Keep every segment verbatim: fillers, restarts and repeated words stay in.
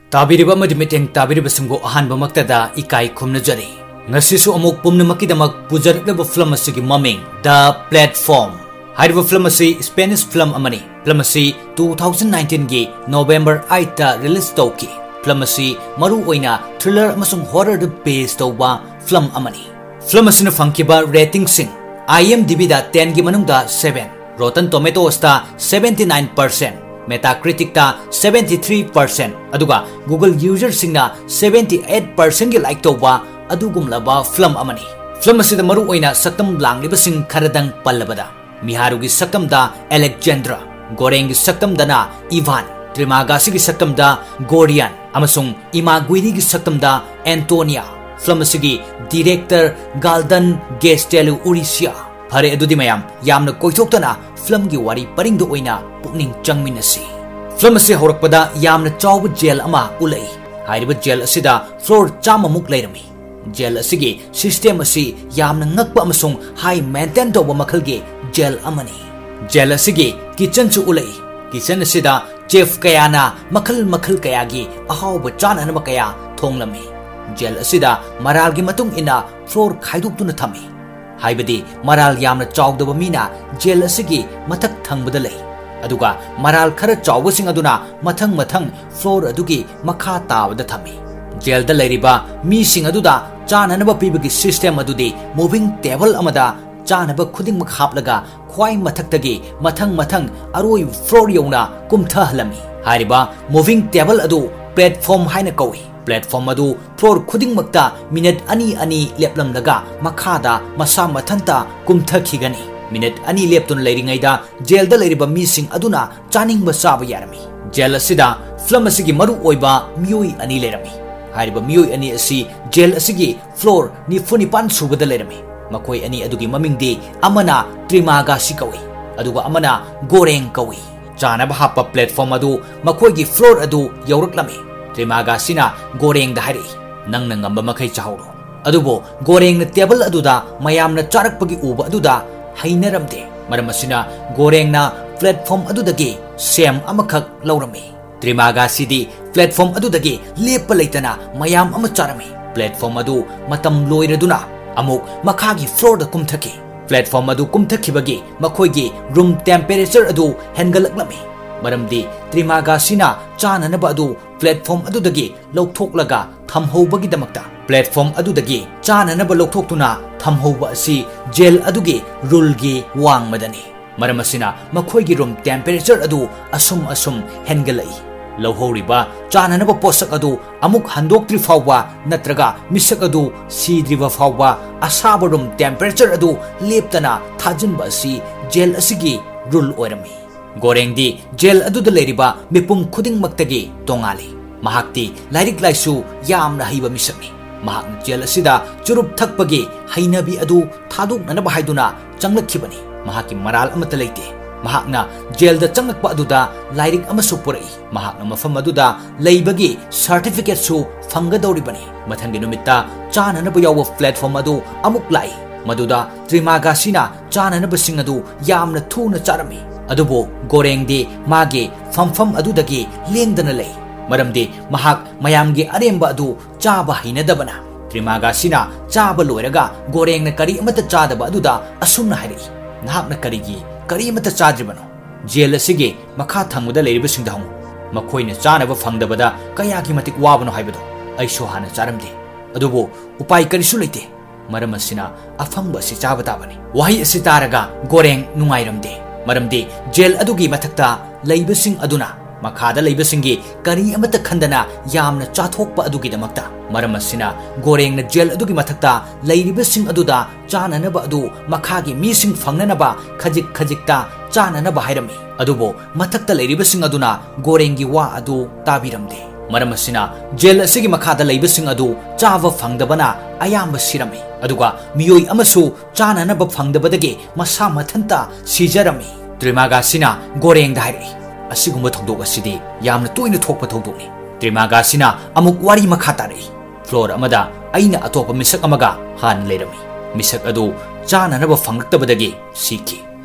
ꯇꯥꯕꯤꯔꯤꯕ ꯑꯃꯗꯤ ꯃꯤꯠꯌꯦꯡ ꯇꯥꯕꯤꯔꯤꯕꯁꯤꯡꯕꯨ ꯑꯍꯥꯟꯕꯃꯛꯇꯗ ꯏꯀꯥꯏ ꯈꯨꯝꯅꯖꯔꯤ꯫ ꯉꯁꯤꯁꯨ ꯑꯃꯨꯛ ꯄꯨꯝꯅꯃꯛꯀꯤꯗꯃꯛ ꯄꯨꯖꯔꯛꯂꯤꯕ ꯐꯤꯂꯝ ꯑꯁꯤꯒꯤ ꯃꯃꯤꯡ The Platform꯫ ꯍꯥꯏꯔꯤꯕ ꯐꯤꯂꯝ ꯑꯁꯤ Spanish ꯐꯤꯂꯝ ꯑꯃꯅꯤ꯫ ꯐꯤꯂꯝ ꯑꯁꯤ two thousand nineteen ꯒꯤ November eight ꯇ release ꯇꯧꯈꯤ꯫ ꯐꯤꯂꯝ ꯑꯁꯤ ꯃꯔꯨ ꯑꯣꯏꯅ thriller ꯑꯃꯁꯨꯡ horror ꯗ base ꯇꯧꯕ ꯐꯤꯂꯝ ꯑꯃꯅꯤ꯫ ꯐꯤꯂꯝ ꯑꯁꯤꯅ ꯐꯪꯈꯤꯕ rating ꯁꯤꯡ: IMDb ꯗ ten ꯒꯤ ꯃꯅꯨꯡꯗ seven, Rotten Tomatoes ꯇ seventy nine percent, Metacritic ꯇ seventy three percent, ꯑꯗꯨꯒ Google user ꯁꯤꯡꯅ seventy eight percent ꯒꯤ like ꯇꯧꯕ ꯑꯗꯨꯒꯨꯝꯂꯕ ꯐꯤꯂꯝ ꯑꯃꯅꯤ꯫ ꯐꯤꯂꯝ ꯑꯁꯤꯗ ꯃꯔꯨ ꯑꯣꯏꯅ ꯁꯛꯇꯝ ꯂꯥꯡꯂꯤꯕꯁꯤꯡ ꯈꯔꯗꯪ ꯄꯜꯂꯕꯗ, ꯃꯤꯍꯥꯔꯨꯒꯤ ꯁꯛꯇꯝꯗ ꯑꯂꯦꯛꯖꯦꯟꯗ꯭ꯔ, ꯒꯣꯔꯦꯡꯒꯤ ꯁꯛꯇꯝꯗꯅ ꯏꯚꯥꯟ, ꯇ꯭ꯔꯤꯃꯥꯒꯥꯁꯤꯒꯤ ꯁꯛꯇꯝꯗ ꯒꯣꯔꯤꯌꯥꯟ, ꯑꯃꯁꯨꯡ ꯏꯃꯥ ꯒꯨꯏꯔꯤꯒꯤ ꯁꯛꯇꯝꯗ ꯑꯦꯟꯇꯣꯅꯤꯌꯥ꯫ ꯐꯤꯂꯝ ꯑꯁꯤꯒꯤ director ꯒꯥꯜꯗꯟ ꯒꯦꯁꯇꯦꯂꯨ ꯎꯔꯤꯁꯤꯌꯥ꯫ ꯐꯔꯦ, ꯑꯗꯨꯗꯤ ꯃꯌꯥꯝ, ꯌꯥꯝꯅ ꯀꯣꯏꯊꯣꯛꯇꯅ ꯐꯤꯂꯝꯒꯤ ꯋꯥꯔꯤ ꯄꯔꯤꯡꯗ ꯑꯣꯏꯅ ꯄꯨꯛꯅꯤꯡ ꯆꯪꯃꯤꯟꯅꯁꯤ꯫ ꯐꯤꯂꯝ ꯑꯁꯤ ꯍꯧꯔꯛꯄꯗ ꯌꯥꯝꯅ ꯆꯥꯎꯕ ꯖꯦꯜ ꯑꯃ ꯎꯠꯂꯛꯏ꯫ ꯍꯥꯏꯔꯤꯕ ꯖꯦꯜ ꯑꯁꯤꯗ floor ꯆꯥꯝꯃꯃꯨꯛ ꯂꯩꯔꯝꯃꯤ꯫ ꯖꯦꯜ ꯑꯁꯤꯒꯤ system ꯑꯁꯤ ꯌꯥꯝꯅ ꯉꯛꯄ ꯑꯃꯁꯨꯡ high maintain ꯇꯧꯕ ꯃꯈꯜꯒꯤ ꯖꯦꯜ ꯑꯃꯅꯤ꯫ ꯖꯦꯜ ꯑꯁꯤꯒꯤ kitchen ꯁꯨ ꯎꯠꯂꯛꯏ꯫ Kitchen ꯑꯁꯤꯗ chef ꯀꯌꯥꯅ ꯃꯈꯜ ꯃꯈꯜ ꯀꯌꯥꯒꯤ ꯑꯍꯥꯎꯕ ꯆꯥꯅꯅꯕ ꯀꯌꯥ ꯊꯣꯡꯂꯝꯃꯤ꯫ ꯖꯦꯜ ꯑꯁꯤꯗ ꯃꯔꯥꯜꯒꯤ ꯃꯇꯨꯡ ꯏꯟꯅ floor ꯈꯥꯏꯗꯣꯛꯇꯨꯅ ꯊꯝꯃꯤ꯫ ꯍꯥꯏꯕꯗꯤ ꯃꯔꯥꯜ ꯌꯥꯝꯅ ꯆꯥꯎꯗꯕ ꯃꯤꯅ ꯖꯦꯜ ꯑꯁꯤꯒꯤ ꯃꯊꯛ ꯊꯪꯕꯗ ꯂꯩ, ꯑꯗꯨꯒ ꯃꯔꯥꯜ ꯈꯔ ꯆꯥꯎꯕꯁꯤꯡ ꯑꯗꯨꯅ ꯃꯊꯪ ꯃꯊꯪ floor ꯑꯗꯨꯒꯤ ꯃꯈꯥ ꯇꯥꯕꯗ ꯊꯝꯃꯤ꯫ ꯖꯦꯜꯗ ꯂꯩꯔꯤꯕ ꯃꯤꯁꯤꯡ ꯑꯗꯨꯗ ꯆꯥꯅꯅꯕ ꯄꯤꯕꯒꯤ system ꯑꯗꯨꯗꯤ moving table ꯑꯃꯗ ꯆꯥꯅꯕ ꯈꯨꯗꯤꯡꯃꯛ ꯍꯥꯞꯂꯒ ꯈ꯭ꯋꯥꯏ ꯃꯊꯛꯇꯒꯤ ꯃꯊꯪ ꯃꯊꯪ ꯑꯔꯣꯏꯕ floor ꯌꯧꯅ ꯀꯨꯝꯊꯍꯜꯂꯝꯃꯤ꯫ ꯍꯥꯏꯔꯤꯕ moving table ꯑꯗꯨ platform ꯍꯥꯏꯅ ꯀꯧꯏ꯫ Platform ꯑꯗꯨ floor ꯈꯨꯗꯤꯡꯃꯛꯇ minute ꯑꯅꯤ ꯑꯅꯤ ꯂꯦꯞꯂꯝꯂꯒ ꯃꯈꯥꯗ ꯃꯁꯥ ꯃꯊꯟꯇ ꯀꯨꯝꯊꯈꯤꯒꯅꯤ꯫ Minute ꯑꯅꯤ ꯂꯦꯞꯇꯨꯅ ꯂꯩꯔꯤꯉꯩꯗ ꯖꯦꯜꯗ ꯂꯩꯔꯤꯕ ꯃꯤꯁꯤꯡ ꯑꯗꯨꯅ ꯆꯥꯅꯤꯡꯕ ꯆꯥꯕ ꯌꯥꯔꯝꯃꯤ꯫ ꯖꯦꯜ ꯑꯁꯤꯗ ꯐꯤꯂꯝ ꯑꯁꯤꯒꯤ ꯃꯔꯨ ꯑꯣꯏꯕ ꯃꯤꯑꯣꯏ ꯑꯅꯤ ꯂꯩꯔꯝꯃꯤ꯫ ꯍꯥꯏꯔꯤꯕ ꯃꯤꯑꯣꯏ ꯑꯅꯤ ꯑꯁꯤ ꯖꯦꯜ ꯑꯁꯤꯒꯤ floor ꯅꯤꯐꯨ ꯅꯤꯄꯥꯟ ꯁꯨꯕꯗ ꯂꯩꯔꯝꯃꯤ꯫ ꯃꯈꯣꯏ ꯑꯅꯤ ꯑꯗꯨꯒꯤ ꯃꯃꯤꯡꯗꯤ ꯑꯃꯅ ꯇ꯭ꯔꯤꯃꯥꯒꯥꯁꯤ ꯀꯧꯏ, ꯑꯗꯨꯒ ꯑꯃꯅ ꯒꯣꯔꯦꯡ ꯀꯧꯏ꯫ ꯆꯥꯅꯕ ꯍꯥꯞꯄ platform ꯑꯗꯨ ꯃꯈꯣꯏꯒꯤ floor ꯑꯗꯨ ꯌꯧꯔꯛꯂꯝꯃꯤ꯫ ꯇ꯭ꯔꯤꯃꯥꯒꯥꯁꯤꯅ ꯒꯣꯔꯦꯡꯗ ꯍꯥꯏꯔꯛꯏ, "ꯅꯪꯅ ꯉꯝꯕ ꯃꯈꯩ ꯆꯥꯍꯧꯔꯣ꯫" ꯑꯗꯨꯕꯨ ꯒꯣꯔꯦꯡꯅ table ꯑꯗꯨꯗ ꯃꯌꯥꯝꯅ ꯆꯥꯔꯛꯄꯒꯤ ꯎꯕ ꯑꯗꯨꯗ ꯍꯩꯅꯔꯝꯗꯦ꯫ ꯃꯔꯝ ꯑꯁꯤꯅ ꯒꯣꯔꯦꯡꯅ platform ꯑꯗꯨꯗꯒꯤ ꯁꯦꯝ ꯑꯃꯈꯛ ꯂꯧꯔꯝꯃꯤ꯫ ꯇ꯭ꯔꯤꯃꯥꯒꯥꯁꯤꯗꯤ platform ꯑꯗꯨꯗꯒꯤ ꯂꯦꯞꯄ ꯂꯩꯇꯅ ꯃꯌꯥꯝ ꯑꯃ ꯆꯥꯔꯝꯃꯤ꯫ Platform ꯑꯗꯨ ꯃꯇꯝ ꯂꯣꯏꯔꯗꯨꯅ ꯑꯃꯨꯛ ꯃꯈꯥꯒꯤ floorꯗ ꯀꯨꯝꯊꯈꯤ꯫ Platform ꯑꯗꯨ ꯀꯨꯝꯊꯈꯤꯕꯒꯤ ꯃꯈꯣꯏꯒꯤ room temperature ꯑꯗꯨ ꯍꯦꯟꯒꯠꯂꯛꯂꯝꯃꯤ꯫ ꯃꯔꯝꯗꯤ ꯇ꯭ꯔꯤꯃꯥꯒꯥꯁꯤꯅ ꯆꯥꯅꯅꯕ ꯑꯗꯨ platform ꯑꯗꯨꯗꯒꯤ ꯂꯧꯊꯣꯛꯂꯒ ꯊꯝꯍꯧꯕꯒꯤꯗꯃꯛꯇ꯫ Platform ꯑꯗꯨꯗꯒꯤ ꯆꯥꯅꯅꯕ ꯂꯧꯊꯣꯛꯇꯨꯅ ꯊꯝꯍꯧꯕ ꯑꯁꯤ jail ꯑꯗꯨꯒꯤ ruleꯒꯤ ꯋꯥꯡꯃꯗꯅꯤ꯫ ꯃꯔꯝ ꯑꯁꯤꯅ ꯃꯈꯣꯏꯒꯤ room temperature ꯑꯗꯨ ꯑꯁꯨꯝ ꯑꯁꯨꯝ ꯍꯦꯟꯒꯠꯂꯛꯏ꯫ ꯂꯧꯍꯧꯔꯤꯕ ꯆꯥꯅꯅꯕ ꯄꯣꯠꯁꯛ ꯑꯗꯨ ꯑꯃꯨꯛ ꯍꯟꯗꯣꯛꯇ꯭ꯔꯤ ꯐꯥꯎꯕ ꯅꯠꯇ꯭ꯔꯒ ꯃꯤꯁꯛ ꯑꯗꯨ ꯁꯤꯗ꯭ꯔꯤꯕ ꯐꯥꯎꯕ ꯑꯁꯥꯕ room temperature ꯑꯗꯨ ꯂꯦꯞꯇꯅ ꯊꯥꯖꯤꯟꯕ ꯑꯁꯤ jail ꯑꯁꯤꯒꯤ rule ꯑꯣꯏꯔꯝꯃꯤ꯫ ꯒꯣꯔꯦꯡꯗꯤ jail ꯑꯗꯨꯗ ꯂꯩꯔꯤꯕ ꯃꯤꯄꯨꯝ ꯈꯨꯗꯤꯡꯃꯛꯇꯒꯤ ꯇꯣꯉꯥꯜꯂꯤ꯫ ꯃꯍꯥꯛꯇꯤ ꯂꯥꯏꯔꯤꯛ ꯂꯥꯏꯁꯨ ꯌꯥꯝꯅ ꯍꯩꯕ ꯃꯤꯁꯛꯅꯤ꯫ ꯃꯍꯥꯛꯅ jail ꯑꯁꯤꯗ ꯆꯨꯔꯨꯞ ꯊꯛꯄꯒꯤ ꯍꯩꯅꯕꯤ ꯑꯗꯨ ꯊꯥꯗꯣꯛꯅꯅꯕ ꯍꯥꯏꯗꯨꯅ ꯆꯪꯂꯛꯈꯤꯕꯅꯤ꯫ ꯃꯍꯥꯛꯀꯤ ꯃꯔꯥꯜ ꯑꯃꯠꯇ ꯂꯩꯇꯦ꯫ ꯃꯍꯥꯛꯅ jailꯗ ꯆꯪꯂꯛꯄ ꯑꯗꯨꯗ ꯂꯥꯏꯔꯤꯛ ꯑꯃꯁꯨ ꯄꯨꯔꯛꯏ꯫ ꯃꯍꯥꯛꯅ ꯃꯐꯝ ꯑꯗꯨꯗ ꯂꯩꯕꯒꯤ certificateꯁꯨ ꯐꯪꯒꯗꯧꯔꯤꯕꯅꯤ꯫ ꯃꯊꯪꯒꯤ ꯅꯨꯃꯤꯠꯇ ꯆꯥꯅꯅꯕ ꯌꯥꯎꯕ platform ꯑꯗꯨ ꯑꯃꯨꯛ ꯂꯥꯛꯏ꯫ ꯃꯗꯨꯗ ꯇ꯭ꯔꯤꯃꯥꯒꯥꯁꯤꯅ ꯆꯥꯅꯅꯕꯁꯤꯡ ꯑꯗꯨ ꯌꯥꯝꯅ ꯊꯨꯅ ꯆꯥꯔꯝꯃꯤ꯫ ꯑꯗꯨꯕꯨ ꯒꯣꯔꯦꯡꯗꯤ ꯃꯥꯒꯤ ꯐꯝꯐꯝ ꯑꯗꯨꯗꯒꯤ ꯂꯦꯡꯗꯅ ꯂꯩ꯫ ꯃꯔꯝꯗꯤ ꯃꯍꯥꯛ ꯃꯌꯥꯝꯒꯤ ꯑꯔꯦꯝꯕ ꯑꯗꯨ ꯆꯥꯕ ꯍꯩꯅꯗꯕꯅ꯫ ꯇ꯭ꯔꯤꯃꯥꯒꯥꯁꯤꯅ ꯆꯥꯕ ꯂꯣꯏꯔꯒ ꯒꯣꯔꯦꯡꯅ ꯀꯔꯤ ꯑꯃꯠꯇ ꯆꯥꯗꯕ ꯑꯗꯨꯗ ꯑꯁꯨꯝꯅ ꯍꯥꯏꯔꯛꯏ, "ꯅꯍꯥꯛꯅ ꯀꯔꯤꯒꯤ ꯀꯔꯤ ꯑꯃꯠꯇ ꯆꯥꯗ꯭ꯔꯤꯕꯅꯣ? Jail ꯑꯁꯤꯒꯤ ꯃꯈꯥ ꯊꯪꯕꯗ ꯂꯩꯔꯤꯕꯁꯤꯡꯗ ꯍꯪꯉꯨ꯫ ꯃꯈꯣꯏꯅ ꯆꯥꯅꯕ ꯐꯪꯗꯕꯗ ꯀꯌꯥꯒꯤ ꯃꯇꯤꯛ ꯋꯥꯕꯅꯣ ꯍꯥꯏꯕꯗꯨ꯫ ꯑꯩꯁꯨ ꯍꯥꯟꯅ ꯆꯥꯔꯝꯗꯦ, ꯑꯗꯨꯕꯨ ꯎꯄꯥꯏ ꯀꯔꯤꯁꯨ ꯂꯩꯇꯦ꯫ ꯃꯔꯝ ꯑꯁꯤꯅ ꯑꯐꯪꯕ ꯑꯁꯤ ꯆꯥꯕ ꯇꯥꯕꯅꯤ"꯫ ꯋꯥꯍꯩ ꯑꯁꯤ ꯇꯥꯔꯒ ꯒꯣꯔꯦꯡ ꯅꯨꯡꯉꯥꯏꯔꯝꯗꯦ꯫ ꯃꯔꯝꯗꯤ jail ꯑꯗꯨꯒꯤ ꯃꯊꯛꯇ ꯂꯩꯕꯁꯤꯡ ꯑꯗꯨꯅ ꯃꯈꯥꯗ ꯂꯩꯕꯁꯤꯡꯒꯤ ꯀꯔꯤ ꯑꯃꯠꯇ ꯈꯟꯗꯅ ꯌꯥꯝꯅ ꯆꯥꯊꯣꯛꯄ ꯑꯗꯨꯒꯤꯗꯃꯛꯇ꯫ ꯃꯔꯝ ꯑꯁꯤꯅ ꯒꯣꯔꯦꯡꯅ jail ꯑꯗꯨꯒꯤ ꯃꯊꯛꯇ ꯂꯩꯔꯤꯕꯁꯤꯡ ꯑꯗꯨꯗ ꯆꯥꯅꯅꯕ ꯑꯗꯨ ꯃꯈꯥꯒꯤ ꯃꯤꯁꯤꯡ ꯐꯪꯅꯅꯕ ꯈꯖꯤꯛ ꯈꯖꯤꯛꯇ ꯆꯥꯅꯅꯕ ꯍꯥꯏꯔꯝꯃꯤ꯫ ꯑꯗꯨꯕꯨ ꯃꯊꯛꯇ ꯂꯩꯔꯤꯕꯁꯤꯡ ꯑꯗꯨꯅ ꯒꯣꯔꯦꯡꯒꯤ ꯋꯥ ꯑꯗꯨ ꯇꯥꯕꯤꯔꯝꯗꯦ꯫ ꯃꯔꯝ ꯑꯁꯤꯅ jail ꯑꯁꯤꯒꯤ ꯃꯈꯥꯗ ꯂꯩꯕꯁꯤꯡ ꯑꯗꯨ ꯆꯥꯕ ꯐꯪꯗꯕꯅ ꯑꯌꯥꯝꯕ ꯁꯤꯔꯝꯃꯤ꯫ ꯑꯗꯨꯒ ꯃꯤꯑꯣꯏ ꯑꯃꯁꯨ ꯆꯥꯅꯅꯕ ꯐꯪꯗꯕꯗꯒꯤ ꯃꯁꯥ ꯃꯊꯟꯇ ꯁꯤꯖꯔꯝꯃꯤ꯫ ꯇ꯭ꯔꯤꯃꯥꯒꯥꯁꯤꯅ ꯒꯣꯔꯦꯡꯗ ꯍꯥꯏꯔꯛꯏ, "ꯑꯁꯤꯒꯨꯝꯕ ꯊꯧꯗꯣꯛ ꯑꯁꯤꯗꯤ ꯌꯥꯝꯅ ꯇꯣꯏꯅ ꯊꯣꯛꯄ ꯊꯧꯗꯣꯛꯅꯤ"꯫ ꯇ꯭ꯔꯤꯃꯥꯒꯥꯁꯤꯅ ꯑꯃꯨꯛ ꯋꯥꯔꯤ ꯃꯈꯥ ꯇꯥꯔꯛꯏ, "Floor ꯑꯃꯗ ꯑꯩꯅ ꯑꯇꯣꯞꯄ ꯃꯤꯁꯛ ꯑꯃꯒ ꯍꯥꯟꯅ ꯂꯩꯔꯝꯃꯤ꯫ ꯃꯤꯁꯛ ꯑꯗꯨ ꯆꯥꯅꯅꯕ ꯐꯪꯂꯛꯇꯕꯗꯒꯤ ꯁꯤꯈꯤ꯫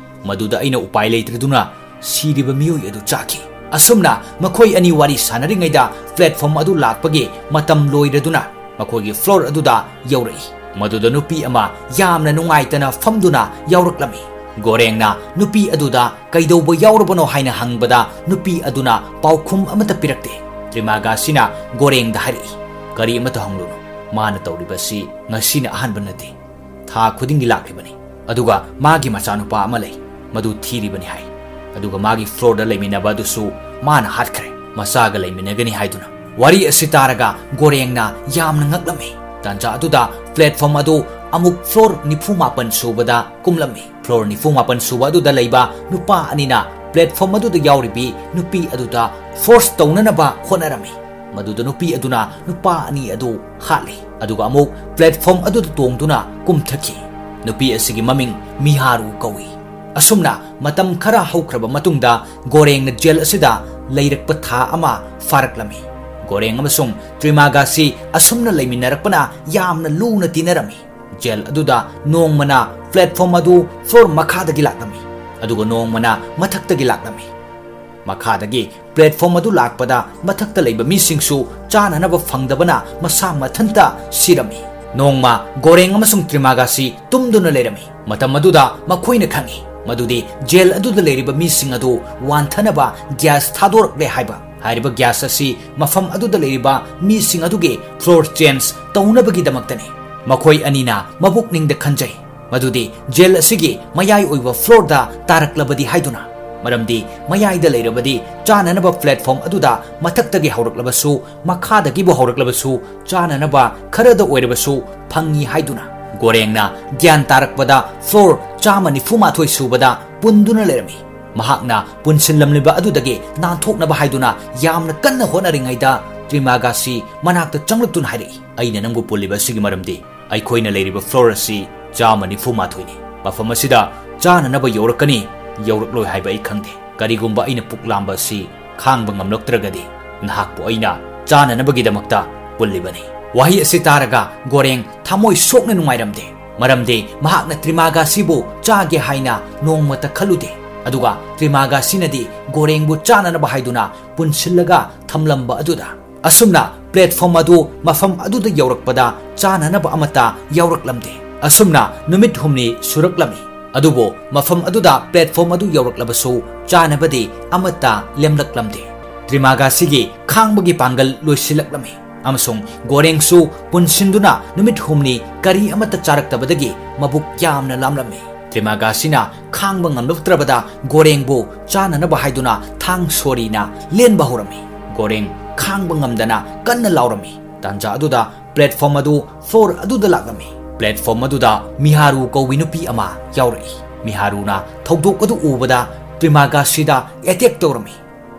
ꯃꯗꯨꯗ ꯑꯩꯅ ꯎꯄꯥꯏ ꯂꯩꯇ꯭ꯔꯗꯨꯅ ꯁꯤꯔꯤꯕ ꯃꯤꯑꯣꯏ ꯑꯗꯨ ꯆꯥꯈꯤ꯫ ꯑꯁꯨꯝꯅ ꯃꯈꯣꯏ ꯑꯅꯤ ꯋꯥꯔꯤ ꯁꯥꯟꯅꯔꯤꯉꯩꯗ platform ꯑꯗꯨ ꯂꯥꯛꯄꯒꯤ ꯃꯇꯝ ꯂꯣꯏꯔꯗꯨꯅ ꯃꯈꯣꯏꯒꯤ floor ꯑꯗꯨꯗ ꯌꯧꯔꯛꯏ꯫ ꯃꯗꯨꯗ ꯅꯨꯄꯤ ꯑꯃ ꯌꯥꯝꯅ ꯅꯨꯡꯉꯥꯏꯇꯅ ꯐꯝꯗꯨꯅ ꯌꯥꯎꯔꯛꯂꯝꯃꯤ꯫ ꯒꯣꯔꯦꯡꯅ ꯅꯨꯄꯤ ꯑꯗꯨꯗ ꯀꯩꯗꯧꯕ ꯌꯥꯎꯔꯕꯅꯣ ꯍꯥꯏꯅ ꯍꯪꯕꯗ ꯅꯨꯄꯤ ꯑꯗꯨꯅ ꯄꯥꯎꯈꯨꯝ ꯑꯃꯠꯇ ꯄꯤꯔꯛꯇꯦ꯫ ꯇ꯭ꯔꯤꯃꯥꯒꯥꯁꯤꯅ ꯒꯣꯔꯦꯡꯗ ꯍꯥꯏꯔꯛꯏ, "ꯀꯔꯤ ꯑꯃꯠꯇ ꯍꯪꯂꯨꯅꯨ꯫ ꯃꯥꯅ ꯇꯧꯔꯤꯕꯁꯤ ꯉꯁꯤꯅ ꯑꯍꯥꯟꯕ ꯅꯠꯇꯦ꯫ ꯊꯥ ꯈꯨꯗꯤꯡꯒꯤ ꯂꯥꯛꯂꯤꯕꯅꯤ꯫ ꯑꯗꯨꯒ ꯃꯥꯒꯤ ꯃꯆꯥꯅꯨꯄꯥ ꯑꯃ ꯂꯩ, ꯃꯗꯨ ꯊꯤꯔꯤꯕꯅꯤ ꯍꯥꯏ꯫ ꯑꯗꯨꯒ ꯃꯥꯒꯤ floorꯗ ꯂꯩꯃꯤꯟꯅꯕ ꯑꯗꯨꯁꯨ ꯃꯥꯅ ꯍꯥꯠꯈ꯭ꯔꯦ, ꯃꯆꯥꯒ ꯂꯩꯃꯤꯟꯅꯒꯅꯤ ꯍꯥꯏꯗꯨꯅ"꯫ ꯋꯥꯔꯤ ꯑꯁꯤ ꯇꯥꯔꯒ ꯒꯣꯔꯦꯡꯅ ꯌꯥꯝꯅ ꯉꯛꯂꯝꯃꯤ꯫ ꯇꯥꯟꯖꯥ ꯑꯗꯨꯗ platform ꯑꯗꯨ ꯑꯃꯨꯛ floor ꯅꯤꯐꯨ ꯃꯥꯄꯟ ꯁꯨꯕꯗ ꯀꯨꯝꯂꯝꯃꯤ꯫ Floor ꯅꯤꯐꯨ ꯃꯥꯄꯟ ꯁꯨꯕ ꯑꯗꯨꯗ ꯂꯩꯕ ꯅꯨꯄꯥ ꯑꯅꯤꯅ platform ꯑꯗꯨꯗ ꯌꯥꯎꯔꯤꯕꯤ ꯅꯨꯄꯤ ꯑꯗꯨꯗ force ꯇꯧꯅꯅꯕ ꯍꯣꯠꯅꯔꯝꯃꯤ꯫ ꯃꯗꯨꯗ ꯅꯨꯄꯤ ꯑꯗꯨꯅ ꯅꯨꯄꯥ ꯑꯅꯤ ꯑꯗꯨ ꯍꯥꯠꯂꯤ, ꯑꯗꯨꯒ ꯑꯃꯨꯛ platform ꯑꯗꯨꯗ ꯇꯣꯡꯗꯨꯅ ꯀꯨꯝꯊꯈꯤ꯫ ꯅꯨꯄꯤ ꯑꯁꯤꯒꯤ ꯃꯃꯤꯡ ꯃꯤꯍꯥꯔꯨ ꯀꯧꯏ꯫ ꯑꯁꯨꯝꯅ ꯃꯇꯝ ꯈꯔ ꯍꯧꯈ꯭ꯔꯕ ꯃꯇꯨꯡꯗ ꯒꯣꯔꯦꯡꯅ jail ꯑꯁꯤꯗ ꯂꯩꯔꯛꯄ ꯊꯥ ꯑꯃ ꯐꯥꯔꯛꯂꯝꯃꯤ꯫ ꯒꯣꯔꯦꯡ ꯑꯃꯁꯨꯡ ꯇ꯭ꯔꯤꯃꯥꯒꯥꯁꯤ ꯑꯁꯨꯝꯅ ꯂꯩꯃꯤꯟꯅꯔꯛꯄꯅ ꯌꯥꯝꯅ ꯂꯨꯅ ꯇꯤꯟꯅꯔꯝꯃꯤ꯫ Jail ꯑꯗꯨꯗ ꯅꯣꯡꯃꯅ platform ꯑꯗꯨ floor ꯃꯈꯥꯗꯒꯤ ꯂꯥꯛꯂꯝꯃꯤ, ꯑꯗꯨꯒ ꯅꯣꯡꯃꯅ ꯃꯊꯛꯇꯒꯤ ꯂꯥꯛꯂꯝꯃꯤ꯫ ꯃꯈꯥꯗꯒꯤ platform ꯑꯗꯨ ꯂꯥꯛꯄꯗ ꯃꯊꯛꯇ ꯂꯩꯕ ꯃꯤꯁꯤꯡꯁꯨ ꯆꯥꯅꯅꯕ ꯐꯪꯗꯕꯅ ꯃꯁꯥ ꯃꯊꯟꯇ ꯁꯤꯔꯝꯃꯤ꯫ ꯅꯣꯡꯃ ꯒꯣꯔꯦꯡ ꯑꯃꯁꯨꯡ ꯇ꯭ꯔꯤꯃꯥꯒꯥꯁꯤ ꯇꯨꯝꯗꯨꯅ ꯂꯩꯔꯝꯃꯤ꯫ ꯃꯇꯝ ꯑꯗꯨꯗ ꯃꯈꯣꯏꯅ ꯈꯪꯏ ꯃꯗꯨꯗꯤ jail ꯑꯗꯨꯗ ꯂꯩꯔꯤꯕ ꯃꯤꯁꯤꯡ ꯑꯗꯨ ꯋꯥꯟꯊꯅꯕ gas ꯊꯥꯗꯣꯔꯛꯂꯦ ꯍꯥꯏꯕ꯫ ꯍꯥꯏꯔꯤꯕ gas ꯑꯁꯤ ꯃꯐꯝ ꯑꯗꯨꯗ ꯂꯩꯔꯤꯕ ꯃꯤꯁꯤꯡ ꯑꯗꯨꯒꯤ floor change ꯇꯧꯅꯕꯒꯤꯗꯃꯛꯇꯅꯤ꯫ ꯃꯈꯣꯏ ꯑꯅꯤꯅ ꯃꯕꯨꯛꯅꯤꯡꯗ ꯈꯟꯖꯩ ꯃꯗꯨꯗꯤ jail ꯑꯁꯤꯒꯤ ꯃꯌꯥꯏ ꯑꯣꯏꯕ floorꯗ ꯇꯥꯔꯛꯂꯕꯗꯤ ꯍꯥꯏꯗꯨꯅ, ꯃꯔꯝꯗꯤ ꯃꯌꯥꯏꯗ ꯂꯩꯔꯕꯗꯤ ꯆꯥꯅꯅꯕ platform ꯑꯗꯨꯗ ꯃꯊꯛꯇꯒꯤ ꯍꯧꯔꯛꯂꯕꯁꯨ, ꯃꯈꯥꯗꯒꯤꯕꯨ ꯍꯧꯔꯛꯂꯕꯁꯨ ꯆꯥꯅꯅꯕ ꯈꯔꯗ ꯑꯣꯏꯔꯕꯁꯨ ꯐꯪꯏ ꯍꯥꯏꯗꯨꯅ꯫ ꯒꯣꯔꯦꯡꯅ ꯒ꯭ꯌꯥꯟ ꯇꯥꯔꯛꯄꯗ floor ꯆꯥꯝꯃ ꯅꯤꯐꯨ ꯃꯥꯊꯣꯏ ꯁꯨꯕꯗ ꯄꯨꯟꯗꯨꯅ ꯂꯩꯔꯝꯃꯤ꯫ ꯃꯍꯥꯛꯅ ꯄꯨꯟꯁꯤꯜꯂꯝꯂꯤꯕ ꯑꯗꯨꯗꯒꯤ ꯅꯥꯟꯊꯣꯛꯅꯕ ꯍꯥꯏꯗꯨꯅ ꯌꯥꯝꯅ ꯀꯟꯅ ꯍꯣꯠꯅꯔꯤꯉꯩꯗ ꯇ꯭ꯔꯤꯃꯥꯒꯥꯁꯤ ꯃꯅꯥꯛꯇ ꯆꯪꯂꯛꯇꯨꯅ ꯍꯥꯏꯔꯛꯏ, "ꯑꯩꯅ ꯅꯪꯕꯨ ꯄꯨꯜꯂꯤꯕ ꯑꯁꯤꯒꯤ ꯃꯔꯝꯗꯤ ꯑꯩꯈꯣꯏꯅ ꯂꯩꯔꯤꯕ floor ꯑꯁꯤ ꯆꯥꯝꯃ ꯅꯤꯐꯨ ꯃꯥꯊꯣꯏꯅꯤ꯫ ꯃꯐꯝ ꯑꯁꯤꯗ ꯆꯥꯅꯅꯕ ꯌꯧꯔꯛꯀꯅꯤ, ꯌꯧꯔꯛꯂꯣꯏ ꯍꯥꯏꯕ ꯑꯩ ꯈꯪꯗꯦ꯫ ꯀꯔꯤꯒꯨꯝꯕ ꯑꯩꯅ ꯄꯨꯛ ꯂꯥꯝꯕ ꯑꯁꯤ ꯈꯥꯡꯕ ꯉꯝꯂꯛꯇ꯭ꯔꯒꯗꯤ ꯅꯍꯥꯛꯄꯨ ꯑꯩꯅ ꯆꯥꯅꯅꯕꯒꯤꯗꯃꯛꯇ ꯄꯨꯜꯂꯤꯕꯅꯤ"꯫ ꯋꯥꯍꯩ ꯑꯁꯤ ꯇꯥꯔꯒ ꯒꯣꯔꯦꯡ ꯊꯃꯣꯏ ꯁꯣꯛꯅ ꯅꯨꯡꯉꯥꯏꯔꯝꯗꯦ, ꯃꯔꯝꯗꯤ ꯃꯍꯥꯛꯅ ꯇ꯭ꯔꯤꯃꯥꯒꯥꯁꯤꯕꯨ ꯆꯥꯒꯦ ꯍꯥꯏꯅ ꯅꯣꯡꯃꯇ ꯈꯜꯂꯨꯗꯦ꯫ ꯑꯗꯨꯒ ꯇ꯭ꯔꯤꯃꯥꯒꯥꯁꯤꯅꯗꯤ ꯒꯣꯔꯦꯡꯕꯨ ꯆꯥꯅꯅꯕ ꯍꯥꯏꯗꯨꯅ ꯄꯨꯟꯁꯤꯜꯂꯒ ꯊꯝꯂꯝꯕ ꯑꯗꯨꯗ꯫ ꯑꯁꯨꯝꯅ platform ꯑꯗꯨ ꯃꯐꯝ ꯑꯗꯨꯗ ꯌꯧꯔꯛꯄꯗ ꯆꯥꯅꯅꯕ ꯑꯃꯠꯇ ꯌꯥꯎꯔꯛꯂꯝꯗꯦ꯫ ꯑꯁꯨꯝꯅ ꯅꯨꯃꯤꯠ ꯍꯨꯝꯅꯤ ꯁꯨꯔꯛꯂꯝꯃꯤ꯫ ꯑꯗꯨꯕꯨ ꯃꯐꯝ ꯑꯗꯨꯗ platform ꯑꯗꯨ ꯌꯧꯔꯛꯂꯕꯁꯨ ꯆꯥꯅꯕꯗꯤ ꯑꯃꯠꯇ ꯂꯦꯝꯂꯛꯂꯝꯗꯦ꯫ ꯇ꯭ꯔꯤꯃꯥꯒꯥꯁꯤꯒꯤ ꯈꯥꯡꯕꯒꯤ ꯄꯥꯡꯒꯜ ꯂꯣꯏꯁꯤꯜꯂꯛꯂꯝꯃꯤ꯫ ꯑꯃꯁꯨꯡ ꯒꯣꯔꯦꯡꯁꯨ ꯄꯨꯟꯁꯤꯟꯗꯨꯅ ꯅꯨꯃꯤꯠ ꯍꯨꯝꯅꯤ ꯀꯔꯤ ꯑꯃꯠꯇ ꯆꯥꯔꯛꯇꯕꯗꯒꯤ ꯃꯕꯨꯛ ꯌꯥꯝꯅ ꯂꯥꯝꯂꯝꯃꯤ꯫ ꯇ꯭ꯔꯤꯃꯥꯒꯥꯁꯤꯅ ꯈꯥꯡꯕ ꯉꯝꯂꯛꯇ꯭ꯔꯕꯗ ꯒꯣꯔꯦꯡꯕꯨ ꯆꯥꯅꯅꯕ ꯍꯥꯏꯗꯨꯅ ꯊꯥꯡ ꯁꯣꯔꯤꯅ ꯂꯦꯟꯕ ꯍꯧꯔꯝꯃꯤ꯫ ꯒꯣꯔꯦꯡ ꯈꯥꯡꯕ ꯉꯝꯗꯅ ꯀꯟꯅ ꯂꯥꯎꯔꯝꯃꯤ꯫ ꯇꯥꯟꯖꯥ ꯑꯗꯨꯗ platform ꯑꯗꯨ floor ꯑꯗꯨꯗ ꯂꯥꯛꯂꯝꯃꯤ꯫ Platform ꯑꯗꯨꯗ ꯃꯤꯍꯥꯔꯨ ꯀꯧꯕꯤ ꯅꯨꯄꯤ ꯑꯃ ꯌꯥꯎꯔꯛꯏ꯫ ꯃꯤꯍꯥꯔꯨꯅ ꯊꯧꯗꯣꯛ ꯑꯗꯨ ꯎꯕꯗ ꯇ꯭ꯔꯤꯃꯥꯒꯥꯁꯤꯗ attack ꯇꯧꯔꯝꯃꯤ꯫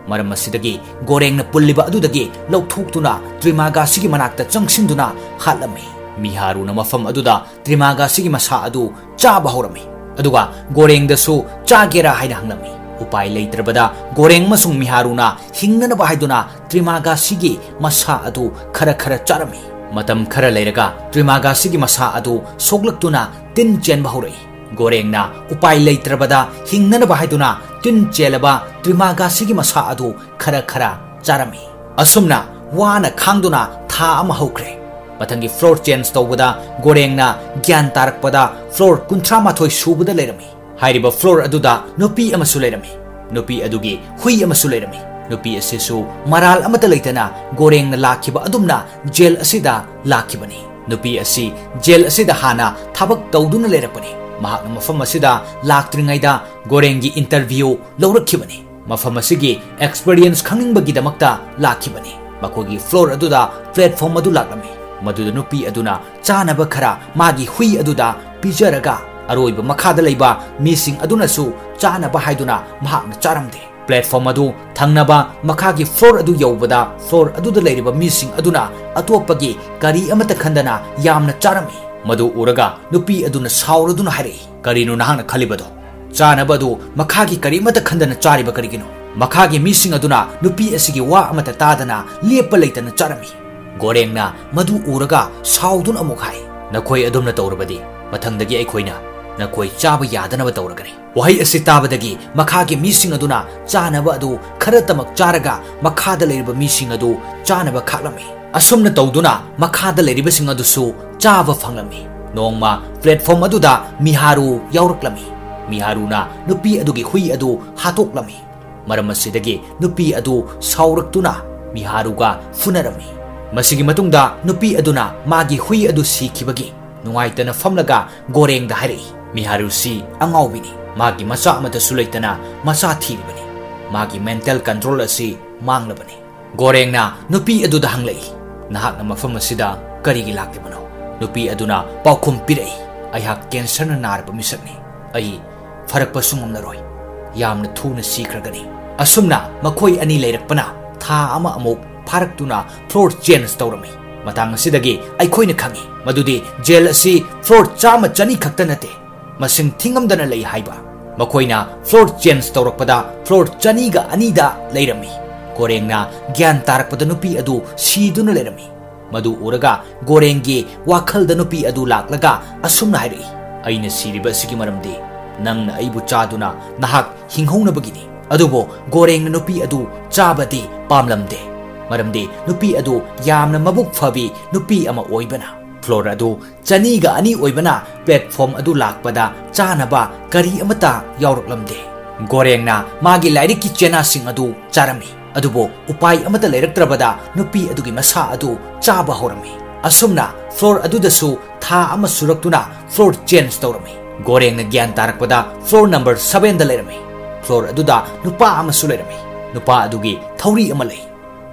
ꯃꯔꯝ ꯑꯁꯤꯗꯒꯤ ꯒꯣꯔꯦꯡꯅ ꯄꯨꯜꯂꯤꯕ ꯑꯗꯨꯗꯒꯤ ꯂꯧꯊꯣꯛꯇꯨꯅ ꯇ꯭ꯔꯤꯃꯥꯒꯥꯁꯤꯒꯤ ꯃꯅꯥꯛꯇ ꯆꯪꯁꯤꯟꯗꯨꯅ ꯍꯥꯠꯂꯝꯃꯤ꯫ ꯃꯤꯍꯥꯔꯨꯅ ꯃꯐꯝ ꯑꯗꯨꯗ ꯇ꯭ꯔꯤꯃꯥꯒꯥꯁꯤꯒꯤ ꯃꯁꯥ ꯑꯗꯨ ꯆꯥꯕ ꯍꯧꯔꯝꯃꯤ꯫ ꯑꯗꯨꯒ ꯒꯣꯔꯦꯡꯗꯁꯨ ꯆꯥꯒꯦꯔꯥ ꯍꯥꯏꯅ ꯍꯪꯂꯝꯃꯤ꯫ ꯎꯄꯥꯏ ꯂꯩꯇ꯭ꯔꯕꯗ ꯒꯣꯔꯦꯡ ꯑꯃꯁꯨꯡ ꯃꯤꯍꯥꯔꯨꯅ ꯍꯤꯡꯅꯅꯕ ꯍꯥꯏꯗꯨꯅ ꯇ꯭ꯔꯤꯃꯥꯒꯥꯁꯤꯒꯤ ꯃꯁꯥ ꯑꯗꯨ ꯈꯔ ꯈꯔ ꯆꯥꯔꯝꯃꯤ꯫ ꯃꯇꯝ ꯈꯔ ꯂꯩꯔꯒ ꯇ꯭ꯔꯤꯃꯥꯒꯥꯁꯤꯒꯤ ꯃꯁꯥ ꯑꯗꯨ ꯁꯣꯛꯂꯛꯇꯨꯅ ꯇꯤꯟ ꯆꯦꯟꯕ ꯍꯧꯔꯛꯏ꯫ ꯒꯣꯔꯦꯡꯅ ꯎꯄꯥꯏ ꯂꯩꯇ꯭ꯔꯕꯗ ꯍꯤꯡꯅꯅꯕ ꯍꯥꯏꯗꯨꯅ ꯇꯤꯟ ꯆꯦꯜꯂꯕ ꯇ꯭ꯔꯤꯃꯥꯒꯥꯁꯤꯒꯤ ꯃꯁꯥ ꯑꯗꯨ ꯈꯔ ꯈꯔ ꯆꯥꯔꯝꯃꯤ꯫ ꯑꯁꯨꯝꯅ ꯋꯥꯅ ꯈꯥꯡꯗꯨꯅ ꯊꯥ ꯑꯃ ꯍꯧꯈ꯭ꯔꯦ꯫ ꯃꯊꯪꯒꯤ floor change ꯇꯧꯕꯗ ꯒꯣꯔꯦꯡꯅ ꯒ꯭ꯌꯥꯟ ꯇꯥꯔꯛꯄꯗ floor ꯀꯨꯟꯊ꯭ꯔꯥ ꯃꯥꯊꯣꯏ ꯁꯨꯕꯗ ꯂꯩꯔꯝꯃꯤ꯫ ꯍꯥꯏꯔꯤꯕ floor ꯑꯗꯨꯗ ꯅꯨꯄꯤ ꯑꯃꯁꯨ ꯂꯩꯔꯝꯃꯤ꯫ ꯅꯨꯄꯤ ꯑꯗꯨꯒꯤ ꯍꯨꯏ ꯑꯃꯁꯨ ꯂꯩꯔꯝꯃꯤ꯫ ꯅꯨꯄꯤ ꯑꯁꯤꯁꯨ ꯃꯔꯥꯜ ꯑꯃꯠꯇ ꯂꯩꯇꯅ ꯒꯣꯔꯦꯡꯅ ꯂꯥꯛꯈꯤꯕ ꯑꯗꯨꯝꯅ jail ꯑꯁꯤꯗ ꯂꯥꯛꯈꯤꯕꯅꯤ꯫ ꯅꯨꯄꯤ ꯑꯁꯤ jail ꯑꯁꯤꯗ ꯍꯥꯟꯅ ꯊꯕꯛ ꯇꯧꯗꯨꯅ ꯂꯩꯔꯛꯄꯅꯤ꯫ ꯃꯍꯥꯛꯅ ꯃꯐꯝ ꯑꯁꯤꯗ ꯂꯥꯛꯇ꯭ꯔꯤꯉꯩꯗ ꯒꯣꯔꯦꯡꯒꯤ interview ꯂꯧꯔꯛꯈꯤꯕꯅꯤ꯫ ꯃꯐꯝ ꯑꯁꯤꯒꯤ experience ꯈꯪꯅꯤꯡꯕꯒꯤꯗꯃꯛꯇ ꯂꯥꯛꯈꯤꯕꯅꯤ꯫ ꯃꯈꯣꯏꯒꯤ floor ꯑꯗꯨꯗ platform ꯑꯗꯨ ꯂꯥꯛꯂꯝꯃꯤ꯫ ꯃꯗꯨꯗ ꯅꯨꯄꯤ ꯑꯗꯨꯅ ꯆꯥꯅꯕ ꯈꯔ ꯃꯥꯒꯤ ꯍꯨꯏ ꯑꯗꯨꯗ ꯄꯤꯖꯔꯒ ꯑꯔꯣꯏꯕ ꯃꯈꯥꯗ ꯂꯩꯕ ꯃꯤꯁꯤꯡ ꯑꯗꯨꯅꯁꯨ ꯆꯥꯅꯕ ꯍꯥꯏꯗꯨꯅ ꯃꯍꯥꯛꯅ ꯆꯥꯔꯝꯗꯦ꯫ Platform ꯑꯗꯨ ꯊꯪꯅꯕ ꯃꯈꯥꯒꯤ floor ꯑꯗꯨ ꯌꯧꯕꯗ floor ꯑꯗꯨꯗ ꯂꯩꯔꯤꯕ ꯃꯤꯁꯤꯡ ꯑꯗꯨꯅ ꯑꯇꯣꯞꯄꯒꯤ ꯀꯔꯤ ꯑꯃꯠꯇ ꯈꯟꯗꯅ ꯌꯥꯝꯅ ꯆꯥꯔꯝꯃꯤ꯫ ꯃꯗꯨ ꯎꯔꯒ ꯅꯨꯄꯤ ꯑꯗꯨꯅ ꯁꯥꯎꯔꯗꯨꯅ ꯍꯥꯏꯔꯛꯏ, "ꯀꯔꯤꯅꯣ ꯅꯍꯥꯛꯅ ꯈꯜꯂꯤꯕꯗꯣ? ꯆꯥꯅꯕ ꯑꯗꯨ ꯃꯈꯥꯒꯤ ꯀꯔꯤꯃꯠꯇ ꯈꯟꯗꯅ ꯆꯥꯔꯤꯕ ꯀꯔꯤꯒꯤꯅꯣ?" ꯃꯈꯥꯒꯤ ꯃꯤꯁꯤꯡ ꯑꯗꯨꯅ ꯅꯨꯄꯤ ꯑꯁꯤꯒꯤ ꯋꯥ ꯑꯃꯠꯇ ꯇꯥꯗꯅ ꯂꯦꯞꯄ ꯂꯩꯇꯅ ꯆꯥꯔꯝꯃꯤ꯫ ꯒꯣꯔꯦꯡꯅ ꯃꯗꯨ ꯎꯔꯒ ꯁꯥꯎꯗꯨꯅ ꯑꯃꯨꯛ ꯍꯥꯏ, "ꯅꯈꯣꯏ ꯑꯗꯨꯝꯅ ꯇꯧꯔꯕꯗꯤ ꯃꯊꯪꯗꯒꯤ ꯑꯩꯈꯣꯏꯅ ꯅꯈꯣꯏ ꯆꯥꯕ ꯌꯥꯗꯅꯕ ꯇꯧꯔꯒꯅꯤ꯫ ꯋꯥꯍꯩ ꯑꯁꯤ ꯇꯥꯕꯗꯒꯤ ꯃꯈꯥꯒꯤ ꯃꯤꯁꯤꯡ ꯑꯗꯨꯅ ꯆꯥꯅꯕ ꯑꯗꯨ ꯈꯔꯇꯃꯛ ꯆꯥꯔꯒ ꯃꯈꯥꯗ ꯂꯩꯔꯤꯕ ꯃꯤꯁꯤꯡ ꯑꯗꯨ ꯆꯥꯅꯕ ꯈꯥꯛꯂꯝꯃꯤ꯫ ꯑꯁꯨꯝꯅ ꯇꯧꯗꯨꯅ ꯃꯈꯥꯗ ꯂꯩꯔꯤꯕꯁꯤꯡ ꯑꯗꯨꯁꯨ ꯆꯥꯕ ꯐꯪꯂꯝꯃꯤ꯫ ꯅꯣꯡꯃ platform ꯑꯗꯨꯗ ꯃꯤꯍꯥꯔꯨ ꯌꯥꯎꯔꯛꯂꯝꯃꯤ꯫ ꯃꯤꯍꯥꯔꯨꯅ ꯅꯨꯄꯤ ꯑꯗꯨꯒꯤ ꯍꯨꯏ ꯑꯗꯨ ꯍꯥꯠꯇꯣꯛꯂꯝꯃꯤ꯫ ꯃꯔꯝ ꯑꯁꯤꯗꯒꯤ ꯅꯨꯄꯤ ꯑꯗꯨ ꯁꯥꯎꯔꯛꯇꯨꯅ ꯃꯤꯍꯥꯔꯨꯒ ꯐꯨꯅꯔꯝꯃꯤ꯫ ꯃꯁꯤꯒꯤ ꯃꯇꯨꯡꯗ ꯅꯨꯄꯤ ꯑꯗꯨꯅ ꯃꯥꯒꯤ ꯍꯨꯏ ꯑꯗꯨ ꯁꯤꯈꯤꯕꯒꯤ ꯅꯨꯡꯉꯥꯏꯇꯅ ꯐꯝꯂꯒ ꯒꯣꯔꯦꯡꯗ ꯍꯥꯏꯔꯛꯏ, "ꯃꯤꯍꯥꯔꯨꯁꯤ ꯑꯉꯥꯎꯕꯤꯅꯤ꯫ ꯃꯥꯒꯤ ꯃꯆꯥ ꯑꯃꯠꯇꯁꯨ ꯂꯩꯇꯅ ꯃꯆꯥ ꯊꯤꯔꯤꯕꯅꯤ꯫ ꯃꯥꯒꯤ mental control ꯑꯁꯤ ꯃꯥꯡꯂꯕꯅꯤ꯫" ꯒꯣꯔꯦꯡꯅ ꯅꯨꯄꯤ ꯑꯗꯨꯗ ꯍꯪꯂꯛꯏ, "ꯅꯍꯥꯛꯅ ꯃꯐꯝ ꯑꯁꯤꯗ ꯀꯔꯤꯒꯤ ꯂꯥꯛꯂꯤꯕꯅꯣ?" ꯅꯨꯄꯤ ꯑꯗꯨꯅ ꯄꯥꯎꯈꯨꯝ ꯄꯤꯔꯛꯏ, "ꯑꯩꯍꯥꯛ cancerꯅ ꯅꯥꯔꯕ ꯃꯤꯁꯛꯅꯤ꯫ ꯑꯩ ꯐꯔꯛꯄꯁꯨ ꯉꯝꯂꯔꯣꯏ꯫ ꯌꯥꯝꯅ ꯊꯨꯅ ꯁꯤꯈ꯭ꯔꯒꯅꯤ꯫" ꯑꯁꯨꯝꯅ ꯃꯈꯣꯏ ꯑꯅꯤ ꯂꯩꯔꯛꯄꯅ ꯊꯥ ꯑꯃ ꯑꯃꯨꯛ ꯐꯥꯔꯛꯇꯨꯅ floor change ꯇꯧꯔꯝꯃꯤ꯫ ꯃꯇꯥꯡ ꯑꯁꯤꯗꯒꯤ ꯑꯩꯈꯣꯏꯅ ꯈꯪꯏ ꯃꯗꯨꯗꯤ jail ꯑꯁꯤ floor ꯆꯥꯝꯃ ꯆꯅꯤ ꯈꯛꯇ ꯅꯠꯇꯦ, ꯃꯁꯤꯡ ꯊꯤꯉꯝꯗꯅ ꯂꯩ ꯍꯥꯏꯕ꯫ ꯃꯈꯣꯏꯅ floor change ꯇꯧꯔꯛꯄꯗ floor ꯆꯅꯤꯒ ꯑꯅꯤꯗ ꯂꯩꯔꯝꯃꯤ꯫ ꯒꯣꯔꯦꯡꯅ ꯒ꯭ꯌꯥꯟ ꯇꯥꯔꯛꯄꯗ ꯅꯨꯄꯤ ꯑꯗꯨ ꯁꯤꯗꯨꯅ ꯂꯩꯔꯝꯃꯤ꯫ ꯃꯗꯨ ꯎꯔꯒ ꯒꯣꯔꯦꯡꯒꯤ ꯋꯥꯈꯜꯗ ꯅꯨꯄꯤ ꯑꯗꯨ ꯂꯥꯛꯂꯒ ꯑꯁꯨꯝꯅ ꯍꯥꯏꯔꯛꯏ, "ꯑꯩꯅ ꯁꯤꯔꯤꯕ ꯑꯁꯤꯒꯤ ꯃꯔꯝꯗꯤ ꯅꯪꯅ ꯑꯩꯕꯨ ꯆꯥꯗꯨꯅ ꯅꯍꯥꯛ ꯍꯤꯡꯍꯧꯅꯕꯒꯤꯅꯤ꯫" ꯑꯗꯨꯕꯨ ꯒꯣꯔꯦꯡꯅ ꯅꯨꯄꯤ ꯑꯗꯨ ꯆꯥꯕꯗꯤ ꯄꯥꯝꯂꯝꯗꯦ, ꯃꯔꯝꯗꯤ ꯅꯨꯄꯤ ꯑꯗꯨ ꯌꯥꯝꯅ ꯃꯕꯨꯛ ꯐꯕꯤ ꯅꯨꯄꯤ ꯑꯃ ꯑꯣꯏꯕꯅ꯫ Floor ꯑꯗꯨ ꯆꯅꯤꯒ ꯑꯅꯤ ꯑꯣꯏꯕꯅ platform ꯑꯗꯨ ꯂꯥꯛꯄꯗ ꯆꯥꯅꯕ ꯀꯔꯤ ꯑꯃꯠꯇ ꯌꯥꯎꯔꯛꯂꯝꯗꯦ꯫ ꯒꯣꯔꯦꯡꯅ ꯃꯥꯒꯤ ꯂꯥꯏꯔꯤꯛꯀꯤ ꯆꯦꯅꯥꯁꯤꯡ ꯑꯗꯨ ꯆꯥꯔꯝꯃꯤ, ꯑꯗꯨꯕꯨ ꯎꯄꯥꯏ ꯑꯃꯠꯇ ꯂꯩꯔꯛꯇ꯭ꯔꯕꯗ ꯅꯨꯄꯤ ꯑꯗꯨꯒꯤ ꯃꯁꯥ ꯑꯗꯨ ꯆꯥꯕ ꯍꯧꯔꯝꯃꯤ꯫ ꯑꯁꯨꯝꯅ floor ꯑꯗꯨꯗꯁꯨ ꯊꯥ ꯑꯃ ꯁꯨꯔꯛꯇꯨꯅ floor change ꯇꯧꯔꯝꯃꯤ꯫ ꯒꯣꯔꯦꯡꯅ ꯒ꯭ꯌꯥꯟ ꯇꯥꯔꯛꯄꯗ floor number sevenꯗ ꯂꯩꯔꯝꯃꯤ꯫ Floor ꯑꯗꯨꯗ ꯅꯨꯄꯥ ꯑꯃꯁꯨ ꯂꯩꯔꯝꯃꯤ꯫ ꯅꯨꯄꯥ ꯑꯗꯨꯒꯤ ꯊꯧꯔꯤ ꯑꯃ ꯂꯩ꯫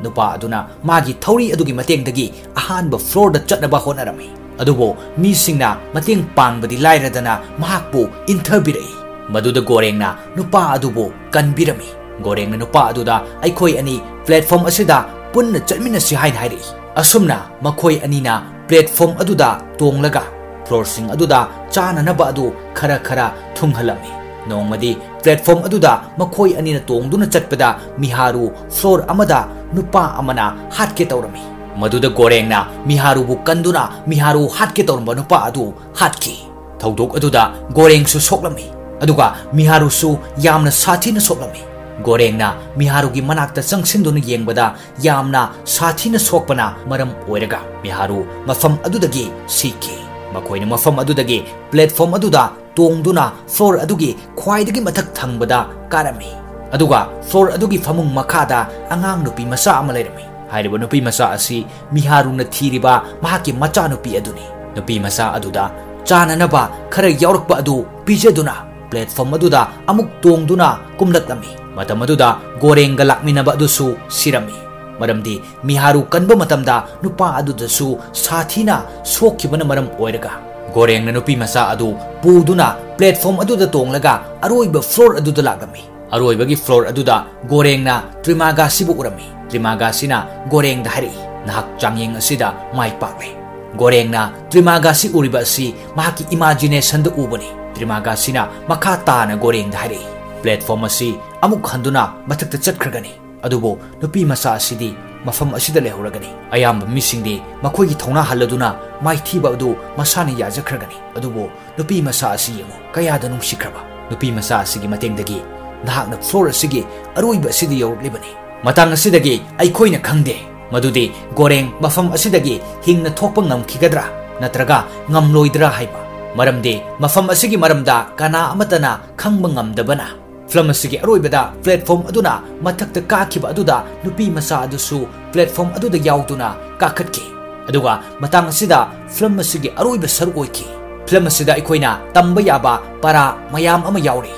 ꯅꯨꯄꯥ ꯑꯗꯨꯅ ꯃꯥꯒꯤ ꯊꯧꯔꯤ ꯑꯗꯨꯒꯤ ꯃꯇꯦꯡꯗꯒꯤ ꯑꯍꯥꯟꯕ floorꯗ ꯆꯠꯅꯕ ꯍꯣꯠꯅꯔꯝꯃꯤ꯫ ꯑꯗꯨꯕꯨ ꯃꯤꯁꯤꯡꯅ ꯃꯇꯦꯡ ꯄꯥꯡꯕꯗꯤ ꯂꯥꯏꯔꯗꯅ ꯃꯍꯥꯛꯄꯨ ꯏꯟꯊꯕꯤꯔꯛꯏ꯫ ꯃꯗꯨꯗ ꯒꯣꯔꯦꯡꯅ ꯅꯨꯄꯥ ꯑꯗꯨꯕꯨ ꯀꯟꯕꯤꯔꯝꯃꯤ꯫ ꯒꯣꯔꯦꯡꯅ ꯅꯨꯄꯥ ꯑꯗꯨꯗ, "ꯑꯩꯈꯣꯏ ꯑꯅꯤ platform ꯑꯁꯤꯗ ꯄꯨꯟꯅ ꯆꯠꯃꯤꯟꯅꯁꯤ" ꯍꯥꯏꯅ ꯍꯥꯏꯔꯛꯏ꯫ ꯑꯁꯨꯝꯅ ꯃꯈꯣꯏ ꯑꯅꯤꯅ platform ꯑꯗꯨꯗ ꯇꯣꯡꯂꯒ floorꯁꯤꯡ ꯑꯗꯨꯗ ꯆꯥꯅꯅꯕ ꯑꯗꯨ ꯈꯔ ꯈꯔ ꯊꯨꯡꯍꯜꯂꯝꯃꯤ꯫ ꯅꯣꯡꯃꯗꯤ platform ꯑꯗꯨꯗ ꯃꯈꯣꯏ ꯑꯅꯤꯅ ꯇꯣꯡꯗꯨꯅ ꯆꯠꯄꯗ ꯃꯤꯍꯥꯔꯨ floor ꯑꯃꯗ ꯅꯨꯄꯥ ꯑꯃꯅ ꯍꯥꯠꯀꯦ ꯇꯧꯔꯝꯃꯤ꯫ ꯃꯗꯨꯗ ꯒꯣꯔꯦꯡꯅ ꯃꯤꯍꯥꯔꯨꯕꯨ ꯀꯟꯗꯨꯅ ꯃꯤꯍꯥꯔꯨ ꯍꯥꯠꯀꯦ ꯇꯧꯔꯝꯕ ꯅꯨꯄꯥ ꯑꯗꯨ ꯍꯥꯠꯈꯤ꯫ ꯊꯧꯗꯣꯛ ꯑꯗꯨꯗ ꯒꯣꯔꯦꯡꯁꯨ ꯁꯣꯛꯂꯝꯃꯤ, ꯑꯗꯨꯒ ꯃꯤꯍꯥꯔꯨꯁꯨ ꯌꯥꯝꯅ ꯁꯥꯊꯤꯅ ꯁꯣꯛꯂꯝꯃꯤ꯫ ꯒꯣꯔꯦꯡꯅ ꯃꯤꯍꯥꯔꯨꯒꯤ ꯃꯅꯥꯛꯇ ꯆꯪꯁꯤꯟꯗꯨꯅ ꯌꯦꯡꯕꯗ ꯌꯥꯝꯅ ꯁꯥꯊꯤꯅ ꯁꯣꯛꯄꯅ ꯃꯔꯝ ꯑꯣꯏꯔꯒ ꯃꯤꯍꯥꯔꯨ ꯃꯐꯝ ꯑꯗꯨꯗꯒꯤ ꯁꯤꯈꯤ꯫ ꯃꯈꯣꯏꯅ ꯃꯐꯝ ꯑꯗꯨꯗꯒꯤ platform ꯑꯗꯨꯗ ꯇꯣꯡꯗꯨꯅ floor ꯑꯗꯨꯒꯤ ꯈ꯭ꯋꯥꯏꯗꯒꯤ ꯃꯊꯛ ꯊꯪꯕꯗ ꯀꯥꯔꯝꯃꯤ, ꯑꯗꯨꯒ floor ꯑꯗꯨꯒꯤ ꯐꯃꯨꯡ ꯃꯈꯥꯗ ꯑꯉꯥꯡ ꯅꯨꯄꯤ ꯃꯆꯥ ꯑꯃ ꯂꯩꯔꯝꯃꯤ꯫ ꯍꯥꯏꯔꯤꯕ ꯅꯨꯄꯤ ꯃꯆꯥ ꯑꯁꯤ ꯃꯤꯍꯥꯔꯨꯅ ꯊꯤꯔꯤꯕ ꯃꯍꯥꯛꯀꯤ ꯃꯆꯥꯅꯨꯄꯤ ꯑꯗꯨꯅꯤ꯫ ꯅꯨꯄꯤ ꯃꯆꯥ ꯑꯗꯨꯗ ꯆꯥꯅꯅꯕ ꯈꯔ ꯌꯥꯎꯔꯛꯄ ꯑꯗꯨ ꯄꯤꯖꯗꯨꯅ platform ꯑꯗꯨꯗ ꯑꯃꯨꯛ ꯇꯣꯡꯗꯨꯅ ꯀꯨꯝꯂꯛꯂꯝꯃꯤ꯫ ꯃꯇꯝ ꯑꯗꯨꯗ ꯒꯣꯔꯦꯡꯒ ꯂꯥꯛꯃꯤꯟꯅꯕ ꯑꯗꯨꯁꯨ ꯁꯤꯔꯝꯃꯤ, ꯃꯔꯝꯗꯤ ꯃꯤꯍꯥꯔꯨ ꯀꯟꯕ ꯃꯇꯝꯗ ꯅꯨꯄꯥ ꯑꯗꯨꯗꯁꯨ ꯁꯥꯊꯤꯅ ꯁꯣꯛꯈꯤꯕꯅ ꯃꯔꯝ ꯑꯣꯏꯔꯒ꯫ ꯒꯣꯔꯦꯡꯅ ꯅꯨꯄꯤ ꯃꯆꯥ ꯑꯗꯨ ꯄꯨꯗꯨꯅ platform ꯑꯗꯨꯗ ꯇꯣꯡꯂꯒ ꯑꯔꯣꯏꯕ floor ꯑꯗꯨꯗ ꯂꯥꯛꯂꯝꯃꯤ꯫ ꯑꯔꯣꯏꯕꯒꯤ floor ꯑꯗꯨꯗ ꯒꯣꯔꯦꯡꯅ ꯇ꯭ꯔꯤꯃꯥꯒꯥꯁꯤꯕꯨ ꯎꯔꯝꯃꯤ꯫ ꯇ꯭ꯔꯤꯃꯥꯒꯥꯁꯤꯅ ꯒꯣꯔꯦꯡꯗ ꯍꯥꯏꯔꯛꯏ, "ꯅꯍꯥꯛ ꯆꯥꯡꯌꯦꯡ ꯑꯁꯤꯗ ꯃꯥꯏ ꯄꯥꯛꯂꯦ꯫" ꯒꯣꯔꯦꯡꯅ ꯇ꯭ꯔꯤꯃꯥꯒꯥꯁꯤ ꯎꯔꯤꯕ ꯑꯁꯤ ꯃꯍꯥꯛꯀꯤ imaginationꯗ ꯎꯕꯅꯤ꯫ ꯇ꯭ꯔꯤꯃꯥꯒꯥꯁꯤꯅ ꯃꯈꯥ ꯇꯥꯅ ꯒꯣꯔꯦꯡꯗ ꯍꯥꯏꯔꯛꯏ, "Platform ꯑꯁꯤ ꯑꯃꯨꯛ ꯍꯟꯗꯨꯅ ꯃꯊꯛꯇ ꯆꯠꯈ꯭ꯔꯒꯅꯤ, ꯑꯗꯨꯕꯨ ꯅꯨꯄꯤ ꯃꯆꯥ ꯑꯁꯤꯗꯤ ꯃꯐꯝ ꯑꯁꯤꯗ ꯂꯩꯍꯧꯔꯒꯅꯤ꯫ ꯑꯌꯥꯝꯕ ꯃꯤꯁꯤꯡꯗꯤ ꯃꯈꯣꯏꯒꯤ ꯊꯧꯅꯥ ꯍꯜꯂꯗꯨꯅ ꯃꯥꯏꯊꯤꯕ ꯑꯗꯨ ꯃꯁꯥꯅ ꯌꯥꯖꯈ꯭ꯔꯒꯅꯤ, ꯑꯗꯨꯕꯨ ꯅꯨꯄꯤ ꯃꯆꯥ ꯑꯁꯤ ꯌꯦꯡꯉꯨ, ꯀꯌꯥꯗ ꯅꯨꯡꯁꯤꯈ꯭ꯔꯕ꯫ ꯅꯨꯄꯤ ꯃꯆꯥ ꯑꯁꯤꯒꯤ ꯃꯇꯦꯡꯗꯒꯤ ꯅꯍꯥꯛꯅ floor ꯑꯁꯤꯒꯤ ꯑꯔꯣꯏꯕ ꯑꯁꯤꯗ ꯌꯧꯔꯛꯂꯤꯕꯅꯤ꯫ ꯃꯇꯥꯡ ꯑꯁꯤꯗꯒꯤ ꯑꯩꯈꯣꯏꯅ ꯈꯪꯗꯦ ꯃꯗꯨꯗꯤ ꯒꯣꯔꯦꯡ ꯃꯐꯝ ꯑꯁꯤꯗꯒꯤ ꯍꯤꯡꯅ ꯊꯣꯛꯄ ꯉꯝꯈꯤꯒꯗ꯭ꯔꯥ ꯅꯠꯇ꯭ꯔꯒ ꯉꯝꯂꯣꯏꯗ꯭ꯔꯥ ꯍꯥꯏꯕ, ꯃꯔꯝꯗꯤ ꯃꯐꯝ ꯑꯁꯤꯒꯤ ꯃꯔꯝꯗ ꯀꯅꯥ ꯑꯃꯠꯇꯅ ꯈꯪꯕ ꯉꯝꯗꯕꯅ꯫ Film ꯑꯁꯤꯒꯤ ꯑꯔꯣꯏꯕꯗ platform ꯑꯗꯨꯅ ꯃꯊꯛꯇ ꯀꯥꯈꯤꯕ ꯑꯗꯨꯗ ꯅꯨꯄꯤ ꯃꯆꯥ ꯑꯗꯨꯁꯨ platform ꯑꯗꯨꯗ ꯌꯥꯎꯗꯨꯅ ꯀꯥꯈꯠꯈꯤ꯫ ꯑꯗꯨꯒ ꯃꯇꯥꯡ ꯑꯁꯤꯗ film ꯑꯁꯤꯒꯤ ꯑꯔꯣꯏꯕ ꯁꯔꯨꯛ ꯑꯣꯏꯈꯤ꯫ Film ꯑꯁꯤꯗ ꯑꯩꯈꯣꯏꯅ ꯇꯝꯕ ꯌꯥꯕ ꯄꯔꯥ ꯃꯌꯥꯝ ꯑꯃ ꯌꯥꯎꯔꯤ꯫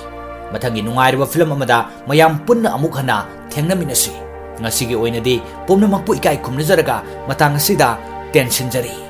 ꯃꯊꯪꯒꯤ ꯅꯨꯡꯉꯥꯏꯔꯕ film ꯑꯃꯗ ꯃꯌꯥꯝ ꯄꯨꯟꯅ ꯑꯃꯨꯛ ꯍꯟꯅ ꯊꯦꯡꯅꯃꯤꯟꯅꯁꯤ꯫ ꯉꯁꯤꯒꯤ ꯑꯣꯏꯅꯗꯤ ꯄꯨꯝꯅꯃꯛꯄꯨ ꯏꯀꯥꯏ ꯈꯨꯝꯅꯖꯔꯒ ꯃꯇꯥꯡ ꯑꯁꯤꯗ ꯇꯦꯟꯁꯤꯟꯖꯔꯤ꯫